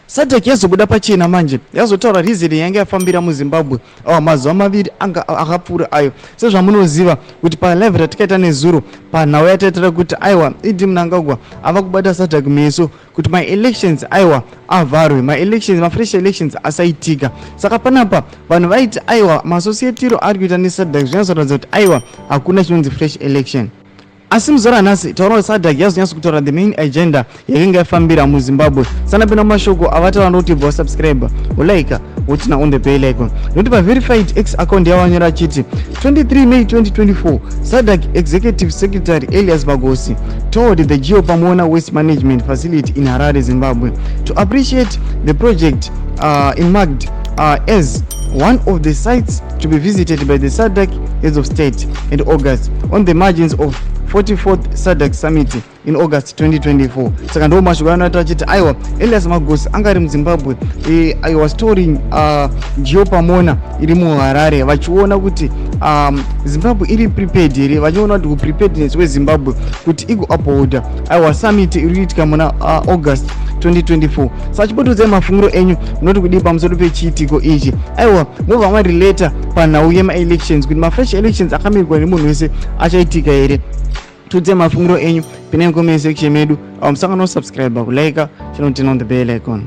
SADC yazobuda pachena manje, yazotaura reason yanga yafambira muZimbabwe awa mazuva 2 anga akapfuura ayo. Sezvamunoziva kuti palive ratikaita nezuro, panhau yataitira kuti aiwa, ED Mnangagwa ava kubata SADC meso kuti maelections aiwa avharwe, maelections, mafresh elections asaitika. Saka panapa vanhu vaiti aiwa, maassociatiro ari kuita neSADC zvinyatsoratidza kuti aiwa, hakuna chinonzi fresh election. Asi muzuva ranhasi taona kuti SADC yazonyatso kutaura the main agenda yakanga yafambira muZimbabwe. Sanapinda mumashoko avataura, nokuti bva wasubscribe, wolike, woturn on the bell icon, nokuti paverified X account yavanyora achiti 23 May 2024, SADC Executive Secretary Elias Magosi toured the Geo Pomona Waste Management Facility in Harare, Zimbabwe, to appreciate the project earmarked as one of the sites to be visited by the SADC heads of state in August, on the margins of 44th SADC Summit in August 2024. Saka ndo mashoko anoita achiti aiwa, Elias Magosi anga ari muZimbabwe, aiwa, touring Geo Pomona iri muHarare, vachiona kuti Zimbabwe iri prepared here, vachiona kuti kupreparedness weZimbabwe kuti igoupholda aiwa summit iri kuitika muna August 2024. Saka chibotodzai mafungiro enyu, munoti kudii pamusoro pechiitiko ichi? Aiwa, mobva marelata panhau yemaelections, kuti mafresh elections akamirwa nemunhu wese achaitika here? Tudzai mafungiro enyu, pinai comment section medu. Awo musangano, subscribe, kulike, chinoturn on the bell icon.